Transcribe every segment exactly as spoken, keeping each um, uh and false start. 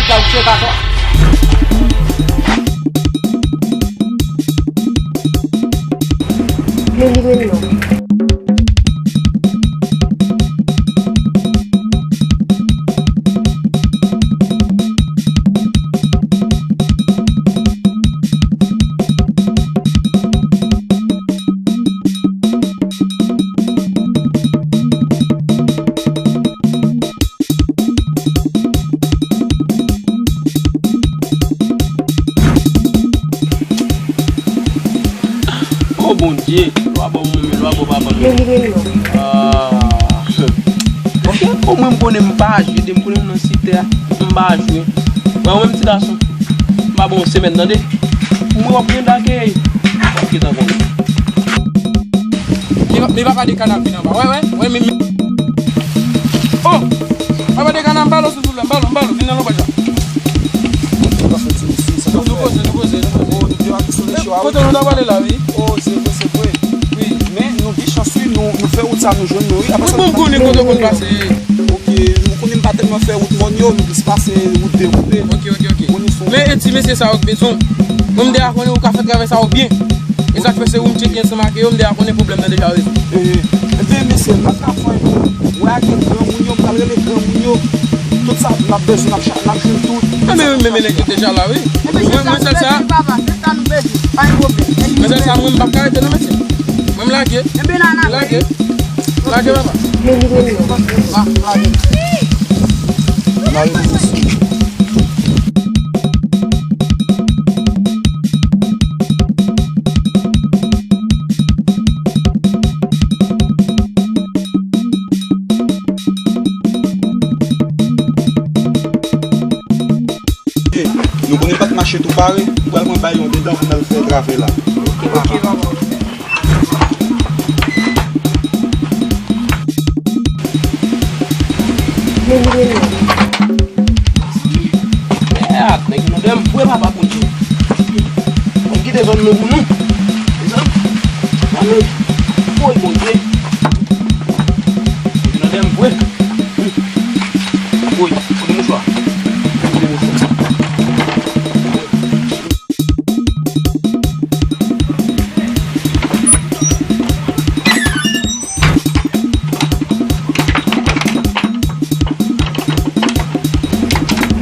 Sa ou se gason. Men li menm non. O Bondye, lwa bò manmi, lwa bò papa m. Men li menm non. Ah. Ok, omwen m konnen m pa jwe, depi m konnen m nan site a, m pa jwe. Wè, ou menm ti gason, m pa ba w yon semèn, tande? Pou mwen, w ap gen dakey. W ap gentan konnen. Mi, mi papa de kana vin anba. Wè, wè, wè, mi, mi. Oh! Papa de kana, m ba l yon sou, souple, m ba l, m ba l, vin nan lòbèt la. Nou, nou koze, nou koze, nou koze. Oh, nou te ap sou le show a, wi. Kote nou ta pale la, wi. Oh, se vre, se vre. Wi. Men, nou gen chans, wi, nou, nou fè wout sa, nou jwenn nou, wi. Apre sa, bon, nou konnen kote w konn pase. Ok, nou konnen m pa tèlman fè wout mòn yo, nou plis pase wout de koupe. Ok, ok, ok. Men, e ti mesye sa yo k bezwen. Mwen, m deja konnen ou ka fè travay sa yo byen. E sa k fè se ou m tcheke ansanm ak yo, m deja konnen pwoblèm nan deja rezoud. Eh, ebyen, mesye, m pa ka fè anyen pou ou. Wè, ak granmoun yo, m pral rele granmoun yo. Tout sa n ap bezwen, n ap cha-, n ap jwenn tout. Enben, wi, men, men nèg yo deja la, wi. Mwen, mwen, sèl sa. Papa, se sa nou bezwen. Pa gen pwoblèm. Mwen, sèl sa, mwen, m p ap ka rete, non, mesye. Mwen, m lage. Enben, nan, nan. M lage. Lage, papa. Men li menm non. M lage. M lage, mesye. Nou konnen pa t mache tou pare, nou pral pran bay yon dedan pou n al fè travay la. Ok, papa. Men li menm non. Mèd, nèg nou dèm vre papa Bondye. Mwen kite zòn nou pou nou. Mezanmi. Woy Bondye. Nèg nou dèm vre. Woy, kote mouchwa? Kote mouchwa?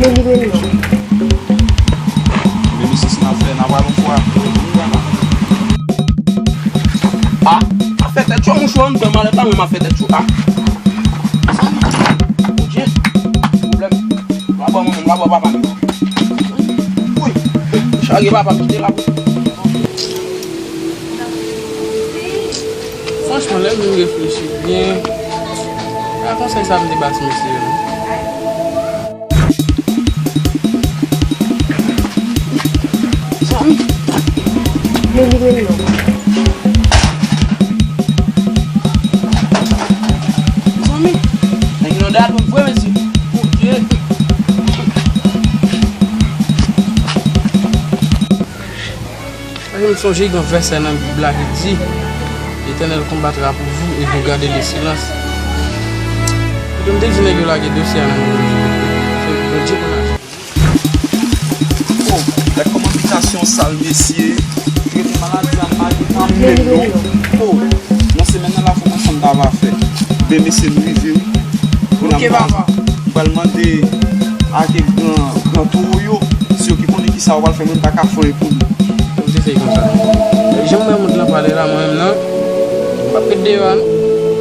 Men li menm non. Men misye si n ap fè, n ap al yon fwa. Ah, ap fè tèt cho, mouchwa anndan malèt la, men m ap fè tèt cho. Ah. Bondye, pwoblèm. Lwa bò manman m, lwa bò papa m. Wi, chage papa m kite la. Franchman, lè m vin reflechi byen, pa konsèy sa m te ba ti mesye yo, non. Zanmi. Men li menm non. Zanmi. Nèg yo nan dèyè nou vre, mesye. Bondye. Paske m sonje gen yon vèsè nan Bib la ki di, L'Éternel combattra pour vous et vous gardez le silence. Kote m te di nèg yo lage dosye a nan men Bondye. Se Bondye konn aji. Oh, gad kòman bitasyon sal, mesye. Trete maladi a mal, li pa menm non. Oh, nan semèn nan la fò mwen fè m ta va fè. Ben, mesye, nou rive, wi. Kounye a m pral, m pral mande ak gran, gran towo yo, si yo ki konnen kisa yo pral fè, mwen m pa ka fè anyen pou nou. Fò m te fè konsa. Jan m wè moun lan pale la, mwen menm nan, m p ap ret deyò a non.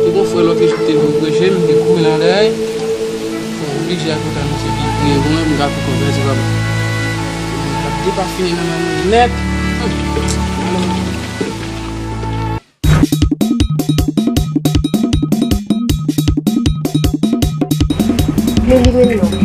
Te gon frè lòt jou ki te vin preche, m te kouri nan dèyè. Bon, oblije al kontan misye ki priye pou mwen, m ka tou konvèti papa. M ap depafini nan men moun nèt. Men li menm non.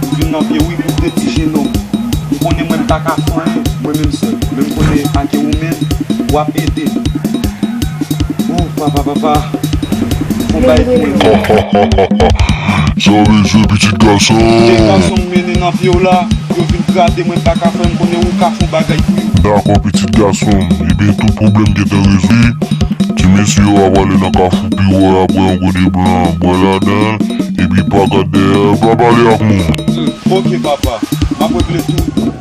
M vin nan vye wi pou de ti jenòm. M konnen mwen m pa ka fè anyen, mwen menm sèl. Men m konnen ake ou menm, w ap ede. Oh, papa, papa. Sa w bezwen, pitit gason? Gen gason m mennen nan pye w la, yo vin grate mwen, m pa ka fè, m konnen ou ka fè yon bagay pou yo. Dakò, pitit gason m. Ebyen, tout pwoblèm gentan rezoud. Ti mesye yo ap ale nan kafou pi wo a, bwè yon gode blan, bwè ladan l, epi pa gad dèyè, pa pale ak moun. Hmm, oke, papa. M ap regle tout.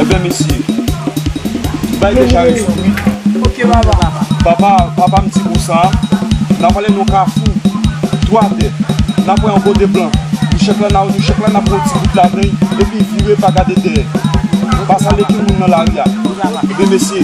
Ebyen, mesye, bay deja rezoud wi. Oke, papa. Papa, papa m di konsa, n ap ale nan kafou, twatè, n ap pran yon gode blan, nou chèk la, n ap, nou chèk la, n ap pran yon ti gout ladan l, epi vire pa gade dèyè. Pa sale kin moun nan lari a. Ebyen, mesye.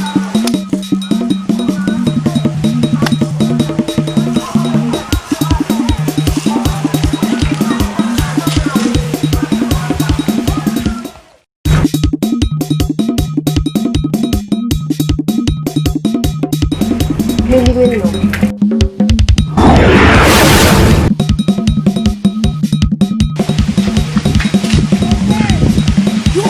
Men li menm non. Yo, yo,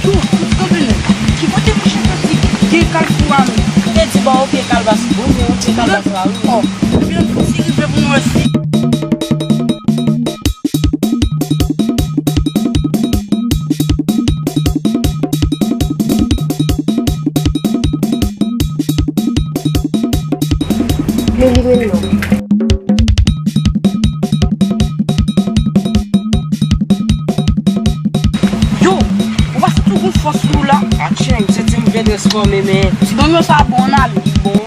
yo, kanpe non. Ki kote mouche soti? Gen kalfou a menm. Te di ba w pye kalbas bon, men w pye kalbas la wi. Oh, epi yon ti rive pou mwen si. Men li menm non. Yo, ou pa santi w gon fòs sou ou la? Atchè, m santi m byen transfòme, men. Ti bonbon sa bon, ann ale. Bon,